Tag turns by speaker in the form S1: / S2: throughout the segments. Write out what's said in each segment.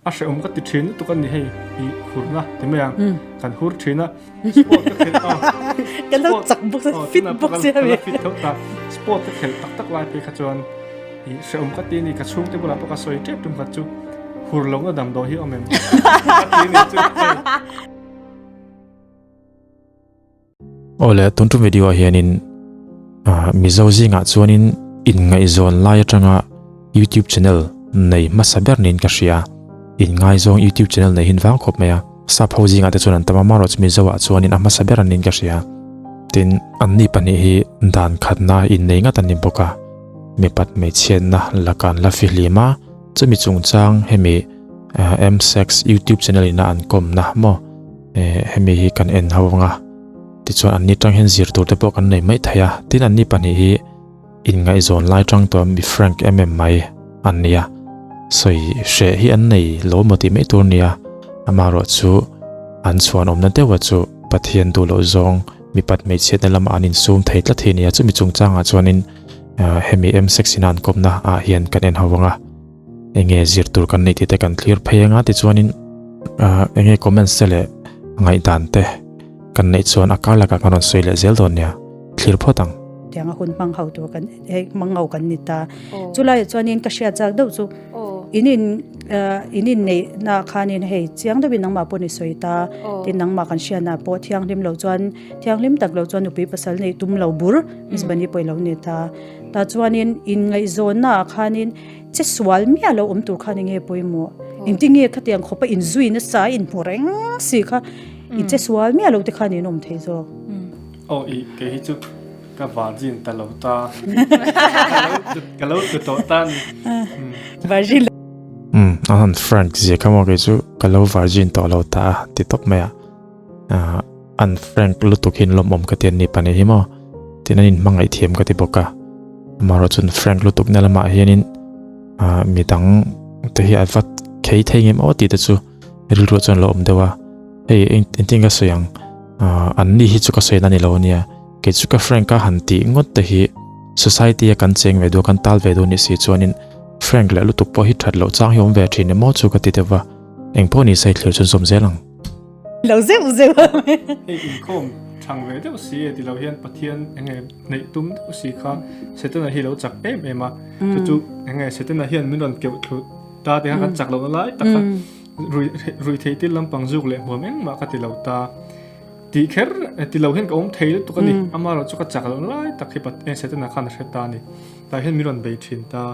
S1: A hrehawm ka ti thin lutuk a ni hei i hurna ti mai ang kan hur thin a sport ka khelh a
S2: kan lo chak bawk sia fit bawk sia
S1: mi fit tho ta sport ka khelh tak tak lai phei kha chuan i hrehawm ka ti ni ka chhungte bulah pawh ka sawi tep tum khat chu hur lohna damdawi hi awm em ka ti ni chu hei.
S3: Awle tun tum video ah hianin Mizo zingah chuanin inngaihzawn lai atanga YouTube channel nei hmasa ber niin ka hria. Inngaizawng YouTube channel nei hin vang khawp mai a. Sap ho zingah te chuan an tam a, amaherawhchu Mizo ah chuanin a hmasa ber an niin ka hria. Tin, anni pahnih hi dan khatna innei ngat an ni bawk a, mipat hmeichhiatna laka an la fihlim a, chumi chungchang hemi M-Sex YouTube channel ina an kawmna maw hemi hi kan en ho anga tichuan anni tang hian zir tur te pawh kan nei mai thei a tin anni pahnih hi inngaihzawn lai tang tawh mi frank em em mai an nia sawi hreh hi an nei lo maw tih mai tur nia amaherawh chu an chhuan awmna deuha chu Pathian duh loh zawng mipat hmeichhiatna lamah an insum thei tlat hi nia chumi chungchangah chuanin hemi M sex ina an kawmna ah hian kan en ho anga. Enge zir tur kan neih tih te kan thlir phei anga tichuanin ah enge comments te leh ngaihdan te kan neih chuan a kar lakah kan rawn sawi leh zel dawn nia thlir phawt ang.
S2: Tianga hun hmang ho tur kan hei hmang ho kan ni ta. Chulaiah chuanin ka hriat zak deuh chu in in in inneih na khanin hei chiang deuhin nangmah pawh ni sawi ta tin nangmah kan hriatna pawh thianghlim lo chuan thianghlim tak lo chuan nupui pasal neih tum lo bur Miss Bunny pawh i lo ni ta. Tah chuanin inngaihzawnna ah khanin che sual miah lo awm tur khan enge pawimawh? Engtinge khatiang khawpa inzui nasa a inhmu reng si kha i che sual miah lo te khan in awm thei zawk.
S1: Aw i kei hi chu ka virgin ta lo ta ka lo tlu tawh ta ni.
S2: Virgin lo.
S3: Umm a han frank zia kha maw kei chu ka lo virgin tawh lo ta a ti tawp mai a. An frank lutuk hi an lawmawm ka ti an ni pahnih hi maw tin an inhmangaih thiam ka ti bawk a amaherawh chuan frank lutuk na lamah hianin ah midang te hi a vat khei thei ngem aw tih te chu rilru chuan lo awm deuh a hei engtin ka sawi ang ah an ni hi chu ka sawi na ni lo ania kei chu ka frank a han tih ngawt te hi society a kan cheng ve duh a kan tal ve duh a nih si chuanin frank leh lutuk pawh hi that loh chang hi awm ve thin emaw chu ka ti deuh va engpawh ni se thlir chhunzawm zel ang.
S2: Lo zeuh zeuh a.
S1: Hei inkhawm thang ve deuh si e tilo hian Pathian enge neih tum deuh si kha Setana hi lo chak em em a. Chu chu enge Setana hian min rawn keuh thlu ta te kha kan chak lohna lai tak kha rui rui thei til lampang zuk leh hmuam engmah ka ti lo ta. Tih kher ti lo hian ka awm thei lutuk a ni. Amaherawh chu ka chak lohna lai tak hi Setana khan a hre ta a ni. Tah hian min rawn bei thin ta.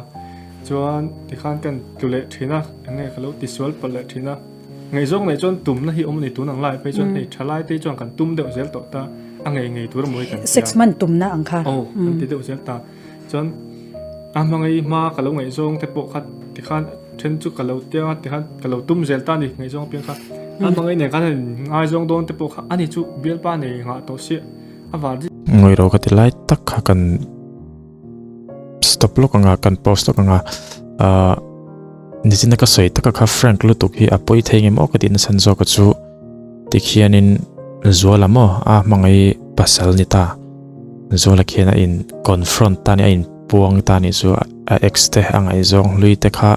S1: Chuan tikhan kan tlu leh thin a, enge ka lo tisual palh leh thin a. Ngaihzawng nei chuan tumna hi awm a ni tun ang lai phei chuan hei tha lai te hi chuan kan tum deuh zel tawh ta a ngei ngei tur amaw hi kan ti a.
S2: Sex man tumna ang kha.
S1: Aw kan ti deuh zel ta. Chuan a hmangaih hma ka lo ngaihzawng te pawh kha tikhan then chu ka lo tia tikhan ka lo tum zel ta a ni ngaihzawng apiang kha. A hmangaih nen khan a ngaizawng dawn te pawh kha ani chu bialpa nei nghah tawh siah a var zia.
S3: Ngawi ro ka ti lai tak kha kan stop lawk anga kan pause lawk anga ah Nichina ka sawi taka kha Frank lutuk hi a pawi thei ngem aw ka tih nachhan zawk a chu tikhianin Zuala maw a hmangaih pasal ni ta Zuala khian a in confront ta ni a in puang ta ni chu a ex te a ngaihzawng hlui te kha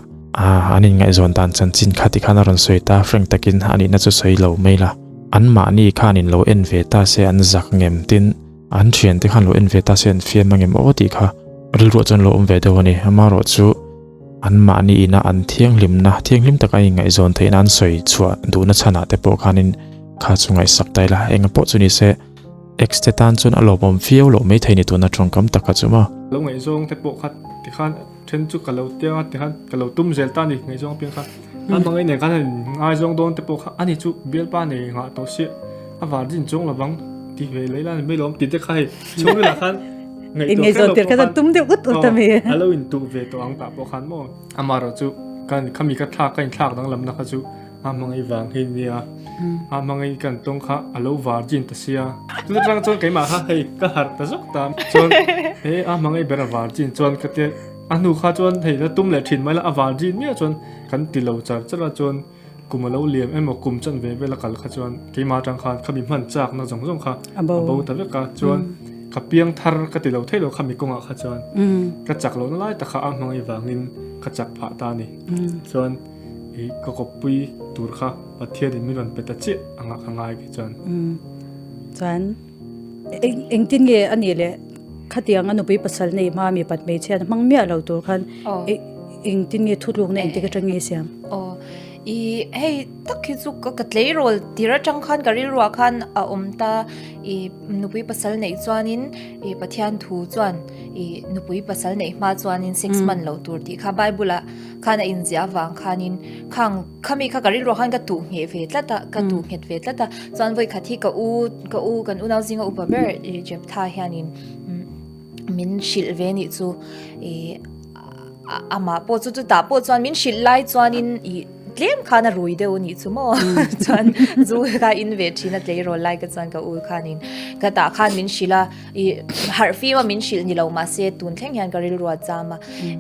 S3: an in ngaihzawn dan chanchin kha tikhan a rawn sawi ta Frank takin a nihna chu sawi lo mai la an mahni khan in lo en ve ta se an zak ngem tin an thian te khan lo en ve ta se an fiam angem aw tih kha rilruah chuan lo awm ve deuh a ni amaherawh chu An mahni ina an thianghlimna, thianghlim taka inngaihzawn theihna an sawi chhuah duhna chhanah te pawh khanin kha chu ngaihsak ta ila, enga pawh chu ni se, ex te tan chuan a lawmawm viau loh mai thei ni tuna tawngkam taka chu maw.
S1: Lo ngaihzawng te pawh kha tikhan then chu ka lo tia tikhan ka lo tum zel ta a ni ngaihzawng apiang kha a hmangaih nen khan ngaizawng dawn te pawh kha ani chu bialpa nei nghah tawh siah a virgin chuang lovang tih ve lei la ni mai lawm tih te kha hei chhungril ah khan
S2: Inngaihzawn tir kha tum deuh ut ut a mi.
S1: A lo intuh ve tawh ang tah pawh khan maw. Amaherawh chu kan khami ka thlak ka inthlak danglam na kha chu a hmangaih vang hi nia. A hmangaih kan tawng kha a lo virgin ta sia. Chu atang chuan keimah kha hei ka harh ta zawk ta. Chuan he a hmangaih ber a virgin chuan ka tia a hnu kha chuan hei la tum leh thin mai la a virgin miah chuan kan ti lo char char a chuan kum a lo liam emaw kum chan ve vel a kal kha chuan keimah atang khan khami hman chakna zawng zawng kha a bo ta vek a chuan ka piang thar ka ti lo thei lo khami kawngah kha chuan ka chak lohna lai tak kha a hmangaih vangin ka chak phah ta a ni chuan. I ka kawppui tur kha Pathianin min rawn pe ta chiah anga ka ngai kei chuan.
S2: Umm chuan engtin nge a nih leh khatiang a nupui pasal nei hma mipat hmeichhia hmang miah lo tur khan engtin nge thutlukna engtik atang nge siam?
S4: Aw i hei tak hi chu ka tleirawl tir atang khan ka rilruah khan a awm ta i nupui pasal neih chuanin i Pathian thu chuan i nupui pasal neih hma chuanin sex hman loh tur tih kha Bible ah khan a inziah avang khanin khang khami kha ka rilruah khan ka tuh ngheh ve tlat a ka tuh nghet ve tlat a chuan vawi khat hi ka u ka u kan unau zinga upa ber ih Jeptha hianin min hrilh ve nih chu ih amah pawh chu chutah pawh chuan min hrilh lai chuanin ih tlem khan a rui deuh nih chu maw chuan zu kha in ve thin a tleirawl lai ka chuan ka u khanin ka tah khan min hrilh a ih harh fim a min hrilh ni lo mahse tun thleng hian ka rilru a cham a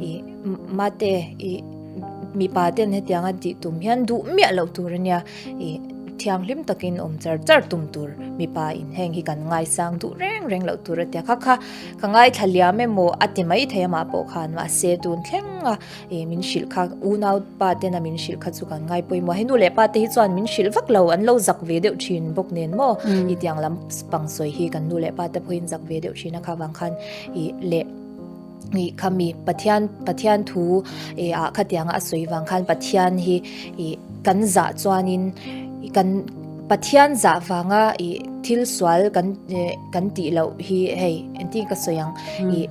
S4: ih Mate ih mipa ten hetianga tih tum hian duh miah loh tur ania ih thianghlim takin awm char char tum tur mipa in heng hi kan ngaisang duh reng reng loh tur a tia kha kha ka ngaithla liam emaw a ti mai thei amah pawh khan mahse tun thlenga ih min hrilh kha unau pa tena min hrilh kha chu kan ngai pawimawh a hei nu leh pa te hi chuan min hrilh vak lo an lo zak ve deuh thin bawk nen maw ih tiang lam pang sawi hi kan nu leh pa te pawhin zak ve deuh thin a kha vang khan ih leh. Ih khami Pathian Pathian thu ih ah khatianga a sawi vang khan Pathian hi ih kan zah chuanin kan Pathian zah vanga ih thil sual kan eh kan tih loh hi hei engtin ka sawi ang ih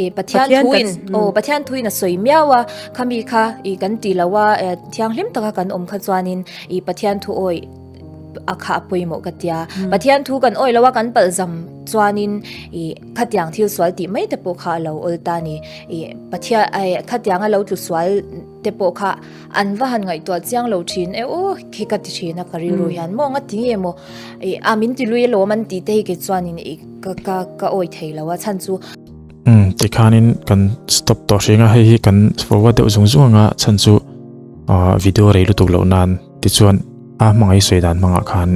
S4: ih Pathian thu in aw Pathian thu in a sawi miau a khami kha ih kan tih loh a eh thianghlim taka kan awm kha chuanin ih Pathian thu awih a kha a pawimawh ka tia Pathian thu kan awih loh a kan palh zam chuanin ih Khatiang thil sual tih mai te pawh kha a lo awl ta ni. Ih Pathian ai khatianga lo tlu sual te pawh kha an va han ngaihtuah chiang lo thin e aw khi ka ti thin a ka rilru hian maw nga ti nge maw ih a min ti lui alawm an tih te hi kei chuanin ih ka ka ka awi thei lo a chhan chu.
S3: Umm tikhanin kan stop tawh hreng a hei hi kan forward deuh zung zung anga chhan chu ah video rei lutuk loh nan tichuan a hmangaih sawi dan hmangah khan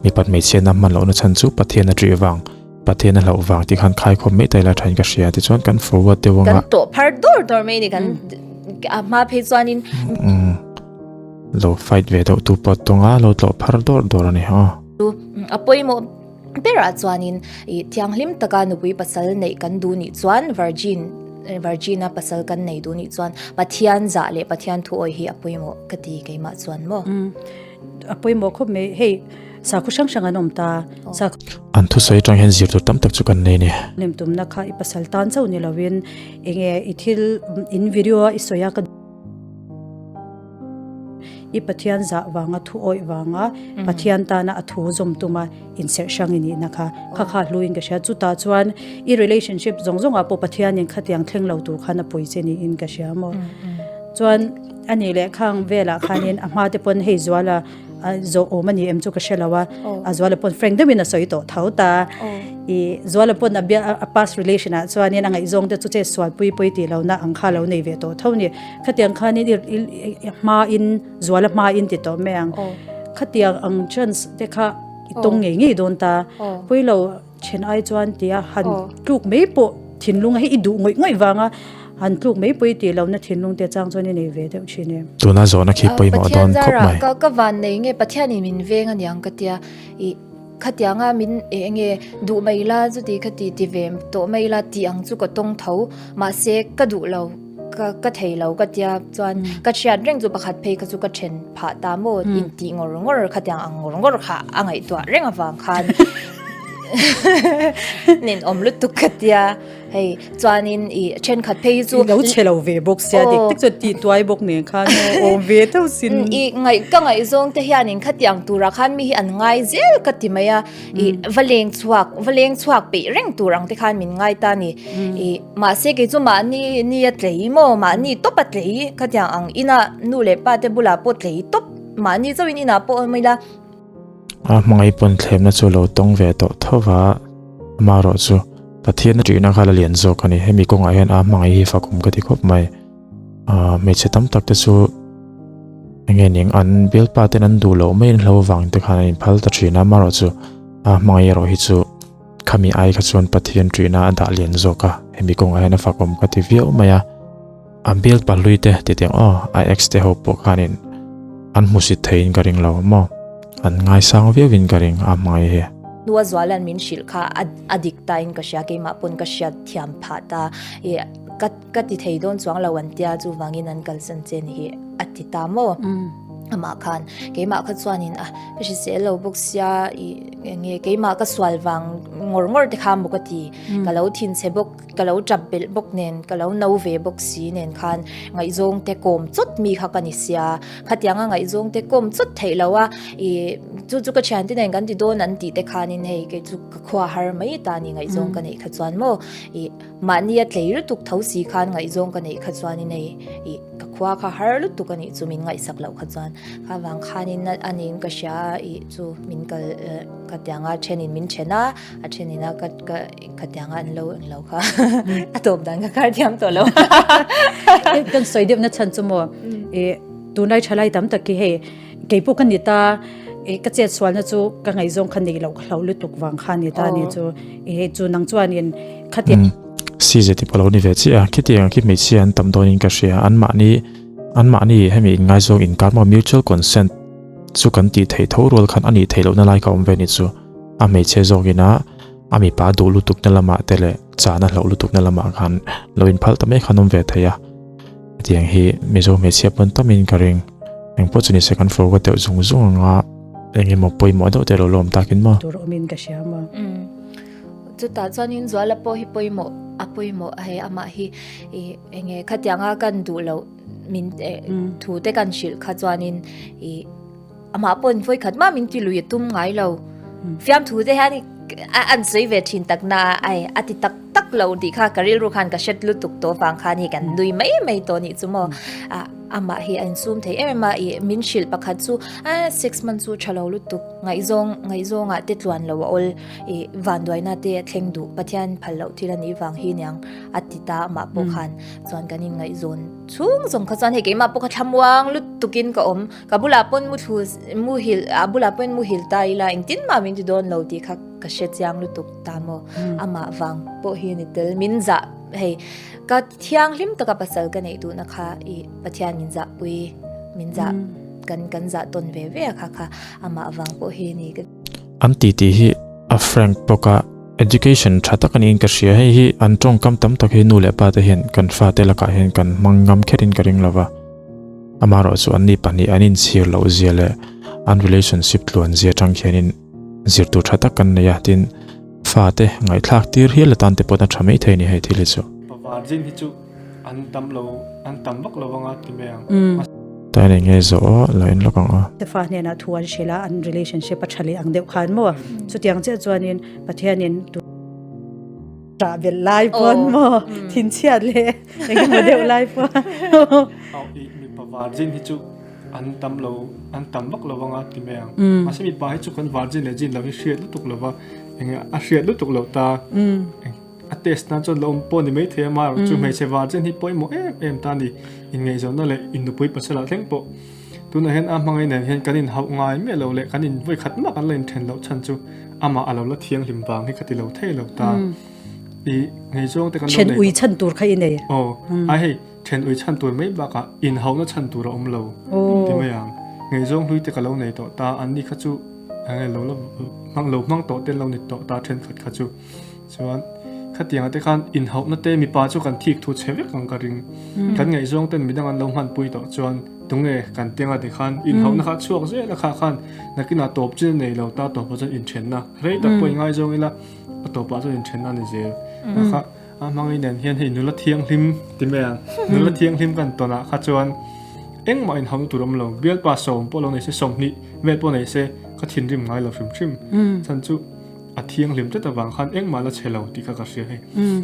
S3: mipat hmeichhiatna hman lohna chhan chu Pathian a ṭih vang. Pathian a hlauh vang tih khan khaikhawm mai ta ila thain ka hria tichuan kan forward deuh anga.
S4: Kan tawh phar dawr dawr mai ni kan a hma phei chuanin.
S3: Lo fight ve deuh tu pawh tawnga lo tlawh phar dawr dawr a ni aw.
S4: A pawimawh berah chuanin ih thianghlim taka nupui pasal neih kan duh nih chuan virgin virgin a pasal kan nei duh nih chuan Pathian zah leh Pathian thu awih hi a pawimawh ka ti keimah chuan maw.
S2: A pawimawh khawp mai hei. Sakhaw hrang hrang an awm ta. Sakhaw.
S3: An thusawi atang hian zir tur tam tak chu kan nei a ni.
S2: Lem tumna kha i pasal tan chauh ni lovin enge i thil in video a i sawi a ka i Pathian zah vanga thu awih vanga Pathian tana a thu zawm tuma inserh hrang i nihna kha kha kha hluin ka hria. Chutah chuan i relationship zawng zawngah pawh Pathianin khatiang thleng lo tur khan a pui che niin ka hria maw. Chuan a nih leh khang velah khanin a hma te pawn hei zuala a zawh awm a ni em chu ka hre lo a a zuala pawn frank deuhin a sawi tawh tho ta i zuala pawn a bia a past relation ah chuanin a ngaihzawng te chu che sual pui pui tih lohna ang kha lo nei ve tawh tho ni khatiang khanin i i hma in zuala hma in ti tawh mai ang khatiang ang chance te kha i tawng ngei ngei dawn ta pui lo Then ai chuan tia han tluk mai pawh thinlung hi i duh ngawih ngawih vanga han tluk mai pawh i tih lohna thinlung te chang chuan i nei ve deuh thin em.
S3: Tuna zawhna khi pawimawh dawn khawp mai.
S4: Pathian zara ka van nei nge Pathianin min veng aniang ka tia i khatianga min eng nge duh mai ila chuti khati ti ve tawh mai ila tih ang chu ka tawng tho mahse ka duh lo. Ka ka thei lo ka tia chuan ka hriat reng chu pakhat phei kha chu ka then phah ta maw in tih ngawr ngawr khatiang ang ngawr ngawr kha a ngaihtuah reng avang khan nin awm lutuk ka tia hei chuanin ih thenkhat phei hi chu
S2: lo chhe lo ve bawk sia dik tak chuan tih tuai bawk nen khan awm ve tho sin
S4: ih ngaih ka ngaihzawng te hianin khatiang turah khan mi hi an ngai zel ka ti mai a ih va leng chhuak va leng chhuak peih reng tur ang te khan min ngai ta ni ih Mahse kei chu mahni ni a tlei maw, mahni tawp a tlei khatiang ang ina nu leh pa te bulah pawh tlei tawp mahni chauhin inah pawh awm ila.
S3: A hmangaih pawn thlemna chu lo tawng ve tawh tho va, amaherawh chu Pathian a ṭihna kha la lian zawk a ni. Hemi kawngah hian a hmangaih hi fakawm ka ti khawp mai. Ahh hmeichhe tam tak te chu enge ning an bialpa ten an duh loh maiin hlo vang te khan an inphal ta ṭhin a, amaherawh chu a hmangaih erawh hi chu. Khami ai kha chuan Pathian ṭihna a dah lian zawk a, hemi kawngah hian a fakawm ka ti viau mai a. A bial pahlui te ti teng aw, a ex te ho pawh khanin An hmusit theiin ka ring lo maw? An ngaisang viauin ka ring a hmangaih hi.
S4: Nua Zuala'n min hrilh kha a dik tain ka hria, keimah pawn ka hriat thiam phah ta. Ih ka ka ti thei dawn chuang lo an tia, chuvangin an kalsan che ni hi a ti ta maw? Amah khan keimah kha chuanin a ka hrisel lo bawk sia ih enge keimah ka sual vang ngawr ngawr te kha maw ka ti, ka lo thinchhe bawk. Ka lo tap belh bawk nen, ka lo no ve bawk si nen khan ngaihzawng te kawm chawt mi kha ka ni sia. Khatianga ngaihzawng te kawm chawt theih lo a, ih chu chu ka thiante nen kan ti dawn an tih te khanin hei kei chu ka khua har mai ta ni ngaihzawng ka neih kha chuan maw ih mahni a tlei lutuk tho si khan ngaihzawng ka neih kha chuanin hei ih ka khua kha har lutuk a nih chu min ngaihsak loh kha chuan. Kha vang khanin a niin ka hria a ih chu min kal khatianga thenin min then a. A then ina ka ka khatianga an lo eng lo kha a tawp dan ka khar thiam tawh lo.
S2: Kan sawi deuh na chhan chu maw e tunlai thalai tam tak hi hei kei pawh ka ni ta e ka chet sual na chu ka ngaihzawng kha nei lo ka hlau lutuk vang kha ni ta ni chu e chu nang chuanin khatia
S3: CZ ti pawh lo ni ve chiah a khitiang khi hmeichhia an tam dawnin ka hria an mahni an mahni hemi inngaizawng inkar maw mutual consent chu kan tih theih tho rual khan a nih theih lohna lai ka awm ve ni chu. A hmeichhe zawkin a a mipa duh lutukna lamah te leh chahna hlauh lutukna lamah khan lo inphal ta mai khan awm ve thei a. Hetiang hi Mizo hmeichhia pawn tamin ka ring. Engpawh chu nise kan forward deuh zung zung ang a, eng emaw pawimawh deuh te lo la awm takin maw.
S2: Tur awmin ka hria maw.
S4: Umm. Chutah chuanin Zuala pawh hi pawimawh a pawimawh hei amah hi ih enge khatianga kan duh loh min thu te kan hrilh kha chuanin ih Amah pawhin vawi khat mah min ti lui a tum ngai lo. Fiamthu te hian an sawi ve thin tak na a, ai a ti tak tak lo tih kha ka rilru khan ka hret lutuk tawh vang khan hei kan nui mai mai tawh nih chu maw. Amah hi a insum thei em em a, ih min hrilh pakhat chu a six month chu tha lo lutuk ngaihzawng ngaihzawngah te tluan lo a awl ih vanduaina te a thleng duh Pathian phal loh thil a nih vang hi niang a ti ta amah pawh khan chuan kan inngaihzawn chhung zawng kha chuan hei keimah pawh kha thlamuang lutukin ka awm. Ka bulah pawn mu thlu muhil a bulah pawn muhil ta ila engtin mah min ti dawn lo tih kha ka hre chiang lutuk ta maw amah vang pawh hi ni tel min zah hei ka thianghlim taka pasal ka neih duhna kha i Pathian min zah pui min zah kan kan zah tawn ve ve a kha kha amah vang pawh hi ni ka
S3: An titi hi a frank bawk a, education tha tak a niin ka hria. Hei hi an tawngkam tam tak hi nu leh pa te hian kan fate lakah hian kan hmang ngam kherin ka ring lova. Amaherawhchu anni pahnih an inchhir loh zia leh an relationship tluan zia atang khianin zir tur tha tak kan nei a, tin fate ngaihthlak tir hial atan te pawh a tha mai thei a ni hei thil hi chu.
S1: Pa virgin hi chu an tam lo an tam vak lo anga ti mai ang.
S3: Tain eng nge zawh aw lo en lawk ang aw.
S2: Te fa hnenah thu an hrilh a, an relationship a tha leh ang deuh khan maw? Chutiang chiah chuanin Pathianin Tah belh lai pawn maw thinchhiat leh engemaw deuh lai pawn.
S1: Au i mipa virgin hi chu an tam lo an tam vak lo anga ti mai ang. Mahse mipa hi chu kan virgin leh gin lo hi hriat lutuk lo va enge a hriat lutuk lo ta a test nan chuan lo awm pawh ni mai thei a marawh chu hmeichhe virgin hi pawimawh em em ta a ni inngaihzawnna leh innupui pasal ah thleng pawh Tunah hian a hmangaih nen hian kan inhauh ngai miah lo leh kan in vawi khat mah kan la inthen loh chhan chu amah a lo la thianghlim vang hi ka ti lo thei lo ta. I ngaihzawng te kan lo
S2: Then
S1: nei
S2: ui chhan tur kha i nei.
S1: Aw, ai hei then ui chhan tur mai bakah inhauhna chhan tur a awm lo ti mai ang. Ngaihzawng hlui te ka lo nei tawh ta, anni kha chu eng nge lo la hmang lo hmang tawh te an lo ni tawh ta thenkhat kha chu. Chuan khatiang te khan inhauhna te mipa chu kan thik thu chhe vek ang ka ring. Kan ngaihzawng ten midang an lo hmanpui tawh chuan tunge kan tianga ti khan inhauhna kha chhuak zel a kha khan nakinah tawp chin a nei lo ta tawpah chuan inthenna rei tak pawh i ngaizawng ila a tawpah chuan inthenna a ni zel. Kha a hmangaih nen hian hei nula thianghlim ti mai ang nula thianghlim kan tawnah kha chuan engmah inhauhna tur a awm lo bialpa sawm pawh lo nei se 20 vel pawh nei se ka thinrim ngai lo hrim hrim. Chhan chu A thianghlim tlat avang khan engmah la chhe lo tih kha ka hria hei.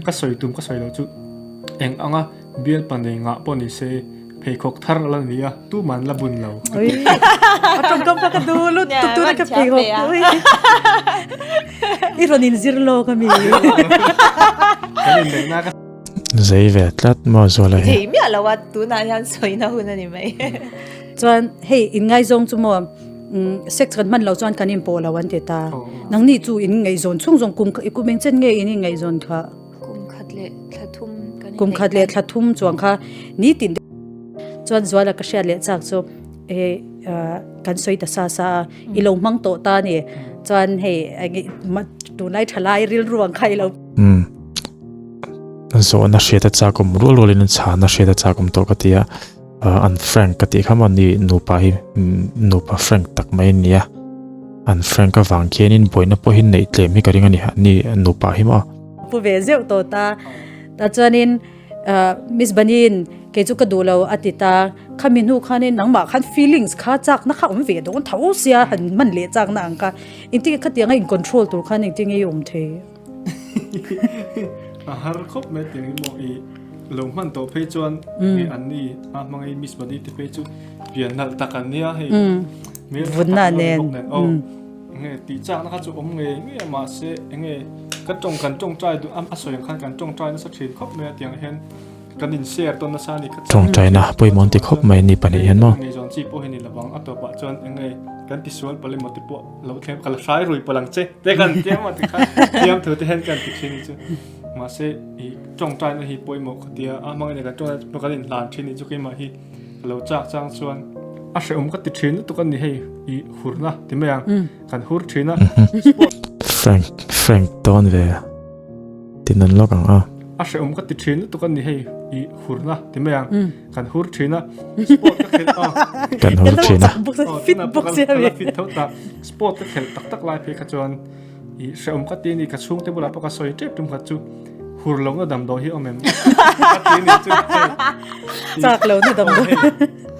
S1: Ka sawi tum ka sawi loh chu eng anga bialpa nei ngah pawh ni se pheikhawk thar a la ni a, tuman la bun lo.
S2: Oi, a tawngkam kha ka duh lut tuk tuna ka pheikhawk oi. I rawn inzir lawk a mi.
S1: Kan inneihna ka.
S3: Zei ve tlat maw Zuala hi.
S4: Thei miah lo a, tunah hian sawina hun a ni mai.
S2: Chuan hei inngaizawng chu maw Sex kan hman lo chuan kan inpawh lo an ti ta. Nangni chu in ngaihzawn chhung zawng kum kum eng chen nge in inngaihzawn kha?
S4: Kum khat leh thla thum kan inneih
S2: Kum khat leh thla thum chuang kha nitin chuan Zuala ka hriat leh chak chu eh. kan sawi ta sa sa a i lo hmang tawh ta ni chuan hei tunlai thalai rilru ang kha i lo
S3: um zawhna hriat a chak awm rual rualin an chhana hriat a chak awm tawh ka ti a an frank ka tih kha maw ni nupa hi nupa frank tak mai an ni a an frank avang khianin buaina pawh hi neih tlem hi ka ring a ni ni nupa hi maw
S2: pu ve zeuh tawh ta tah chuanin Miss Bunny-in kei chu ka duh lo a ti ta. Khami hnu khanin nangmah khan feelings kha chakna kha awm ve dawn tho sia han man leh chakna ang kha. Engtin nge khatianga in control tur khan engtin nge i awm thei?
S1: A har khawp mai tiang hi maw i lo hman tawh phei chuan nge an ni a hmangaih Miss Bunny te phei chu pian nalh tak an nia hei hmel tha tak an ni bawk nen aw. Enge tih chakna kha chu awm ngei ngei a mahse enge ka tawng kan tawngtai duh a sawi ang khan kan tawngtai nasa thin khawp mai a tiang hian kan in share tawn nasa a ni kha
S3: Tawngtaina pawimawh an ti khawp mai ni pahnih hian maw.
S1: Ngei zawn chi pawh hi ni lovang a tawpah chuan enge kan tisual palh emaw ti pawh lo thleng ka la hrai rui palh ang che te kan ti emaw ti khan thiam thu te hian kan ti thin chu mahse i tawngtaina hi pawimawh ka tia a hmang ania kan tawngtaina kan inhlan thin ni chu keimah hi Ka lo chak chang chuan a hrehawm ka ti thin lutuk a ni hei i hurna ti mai ang kan hur thin a
S3: sport Frank Frank dawn ve ti nan lawk ang a.
S1: A hrehawm ka ti thin lutuk a ni hei i hurna ti mai ang kan hur thin a sport ka khelh a
S3: kan hur thin a
S2: fit bawk sia
S1: mi fit tho ta sport ka khelh tak tak lai phei kha chuan I hrehawm ka ti a ni, ka chhungte bulah pawh ka sawi tep tum khat chu hur lohna damdawi hi awm em? Ka ti a ni chu hei.
S2: Chak lohna damdawi.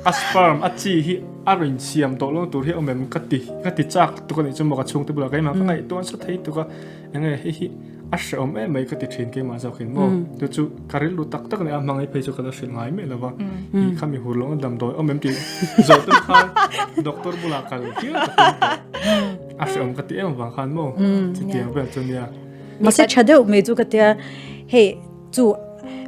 S1: A sperm, a chi hi a rawn siam tawh lohna tur hi awm em? Ka ti, ka ti chak tuk a nih chu maw ka chhungte bulah keimah ka ngaihtuah nasa thei tuk a, enge hei hi a hrehawm em mai ka ti thin keimah zawkin maw. Chu chu ka rilru tak tak a ni a, hmangaih phei chu ka la hrilh ngai miah lo va, i khami hur lohna damdawi awm em tih zawh tum khan doctor bulah kal hial ka tum tawh. A hrehawm ka ti em avang khan maw chutiang vel chu nia.
S2: Mahse tha deuh mai chu ka tia hei chu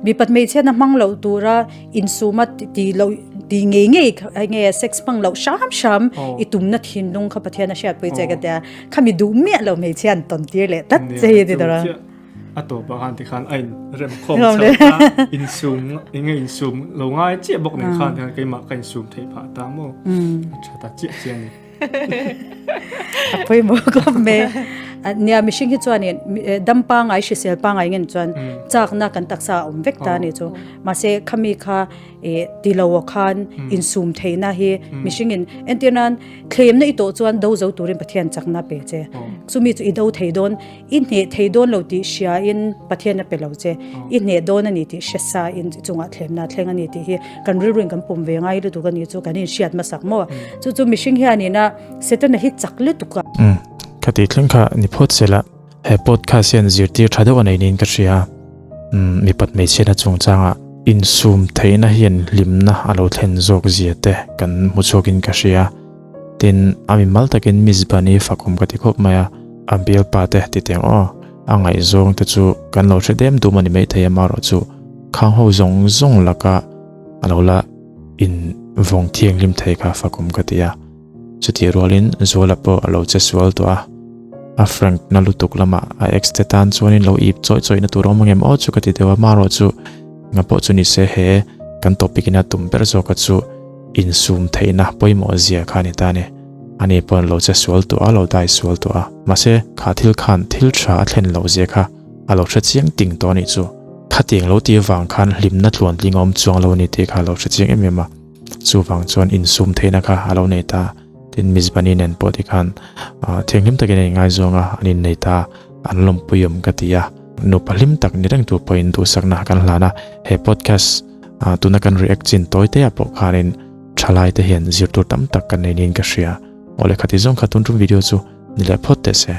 S2: mipat hmeichhiatna hmang loh tura insuma ti loh ti ngei ngei nge sex hmang loh hram hram i tumna thinlung kha Pathian a hriatpui che ka tia khami duh miah lo hmeichhia an tawn tir leh tlat che hi ti tawh a.
S1: A tawpah khan tikhan a in rem khawm chho a insum enge insum lo ngai chiah bawk nen khan keimah ka insum theih phah ta maw a tha ta chiah chiah a ni.
S2: A pawimawh khawp mai. Nia mihring hi chuanin dam pangai hrisel pangai ngen chuan chakna kan taksa a awm vek ta a ni chu. Mahse khami kha ti lo aw khan insum theihna hi mihringin entir nan thlemna i tawh chuan do zo turin Pathian chakna pe che. Chumi chu i do thei dawn I hneh thei dawn lo tih hriain Pathian a pe lo che. I hneh dawn a ni tih hre sa in i chungah thlemna a thleng a ni tih hi kan rilruin kan pawm ve ngai lutuk a ni chu kan inhriat hmasak maw. Chu chu mihring hianin a Setana hi chak lutuk a.
S3: Umm, ka tih thleng kha ni phawt se la, he podcast hian zirtir tha deuh a nei niin ka hria. Umm, mipat hmeichhiatna chungchangah insum theihna hian hlimna a lo thlen zawk zia te kan hmu chhuakin ka hria. Tin, a mimal takin Miss Bunny fakawm ka ti khawp mai a, a bialpa te ti teng aw, a ngaihzawng te chu kan lo hre dem dum a ni maithei amarawh chu khang ho zawng zawng laka a lo la in vawng thianghlim thei kha fakawm ka ti a. Chutih rualin Zuala pawh a lo che sual tawh a, a Frank na lutuk lamah a ex te tan chuanin lo ip chawih chawih na tur awm angem aw chu ka ti deuh a, amarawh chu nga pawh chu ni se he kan topic in a tum ber zawka chu Insum theihna pawimawh zia kha a ni ta a ni. Ani paw'n lo che sual tawh a, lo dai sual tawh a. Mahse, kha thil khan thil tha a thlen loh zia kha a lo hre chiang ting tawh a nih chu. Khatiang lo tih avang khan hlimna tluantling a awm chuang lo a ni tih kha a lo hre chiang em em a. Chuvang chuan insum theihna kha a lo nei ta. Tin, Mizbani nen pawh tikhan thianghlim takin an inngaizawng a, an innei ta a, an lawmpui awm ka ti a. Nupa hlim tak ni reng tur pawhin duhsakna kan hlan a. He podcast. Tuna kan react chin tawi te ah pawh khanin thalai te hian zir tur tam tak kan nei niin ka hria. Awle khati zawng kha tun tum video chu ni leh phawt teh se.